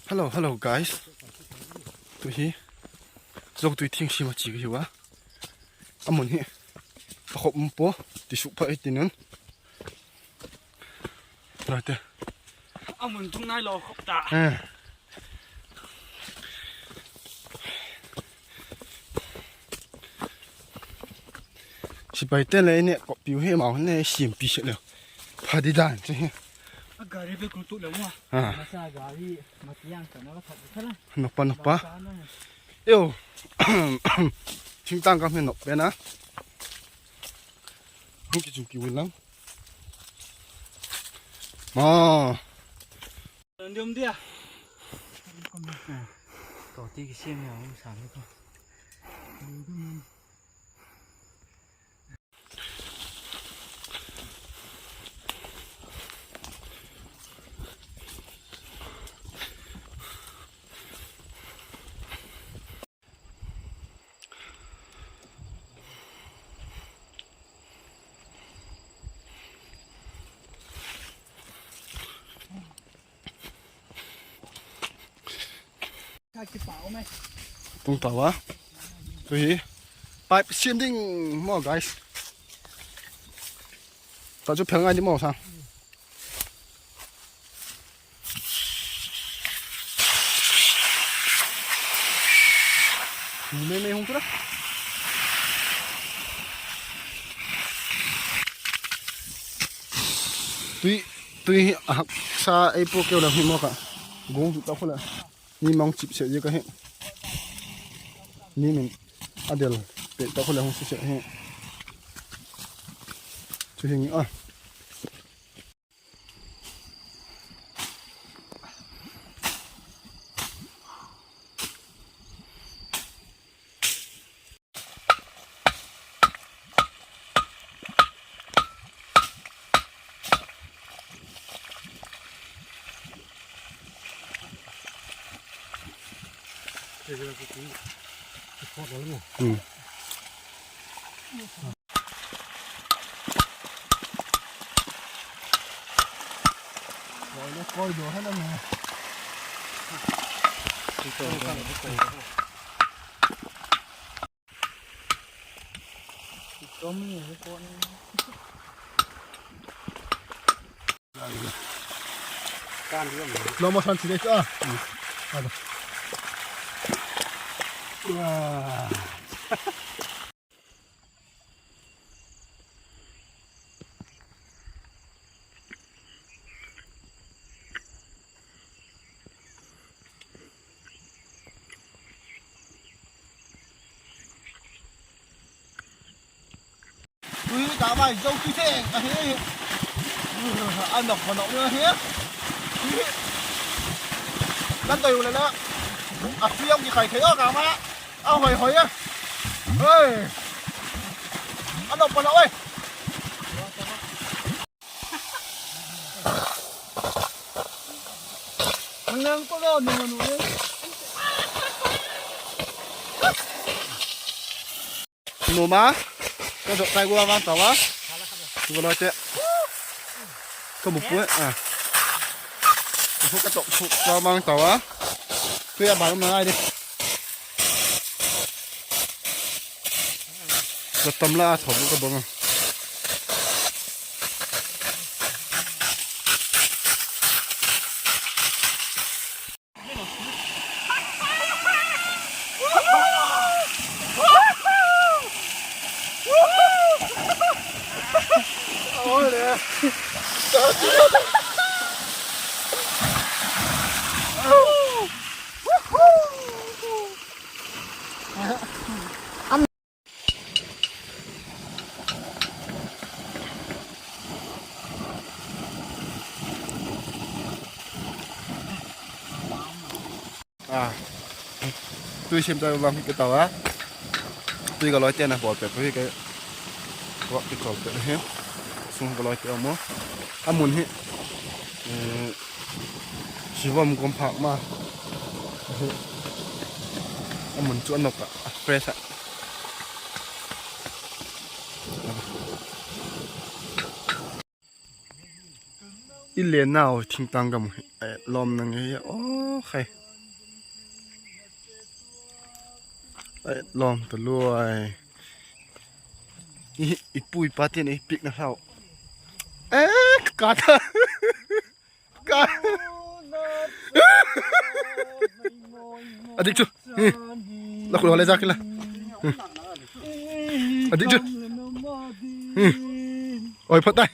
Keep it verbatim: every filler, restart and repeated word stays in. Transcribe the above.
Hello, hello guys. Tu hi Zotui thing sim a chia ka hiu a. A mun hi a khop um pua, ti suk pha i tin un. Rai te. A mun tung nai lo khop ta. Eh. Sipaite le ne kop piu hi mau ne sim pi se le. Pha di dan che hi. A gari be kun tu le mo. Ah. Masa gari matiang sa na la phat thala. Nop pa, nop pa. Sa na. Eo. Thingtang ka hme nop pe na. Hung ki chung ki win lang. Ma. Diom dia. To ti ki siam ya um sa ni ko. Tung tau a. Tu hi pipe siam ding maw, guys. Ta chu phel ngai di maw sa. Mei mei hung tura. Tui, tui hi a haksa ei pu keu la hi maw ka. Gong hi ta khu la. Ni mang chip se je ka hi. Ni min a del pe ta khu la hung si se hi. Chu hi ngi a. Slow motion si de chu a. Tui ta vai zo tui theng ahi. A nok pa nok ni ahi. Tui hi. Kan doi u le la. A sui ang ki khai thei a ka ma. A hoi hoi a. Hei. A nok pa nok oi. Ang nang ko lo ni manu ni. Numa, ka dok kai gua vang tau a. Gua lo te. Ka mu pui a. Ka dok ka vang tau a. Tui a bai um na ngai di. Ka tam la a thawm ka bang a. A, tui sim ta vang hi ka tau a. Tui ka loi te na bawl pet hi ka. Vak ki tol pet hi. Sung ka loi te a mu. A mun hi. Sivom gom phak ma. A mun chu a nok a, a fresh a. I le nau thingtang gam hi, lawm na nge, aw khai. Lawm ta luai. I pu i pa tin ei piakna hlau. E, ka ta. Ka. A dik chu. La khut haw le zak inla. A dik chu. Oi, phat tai.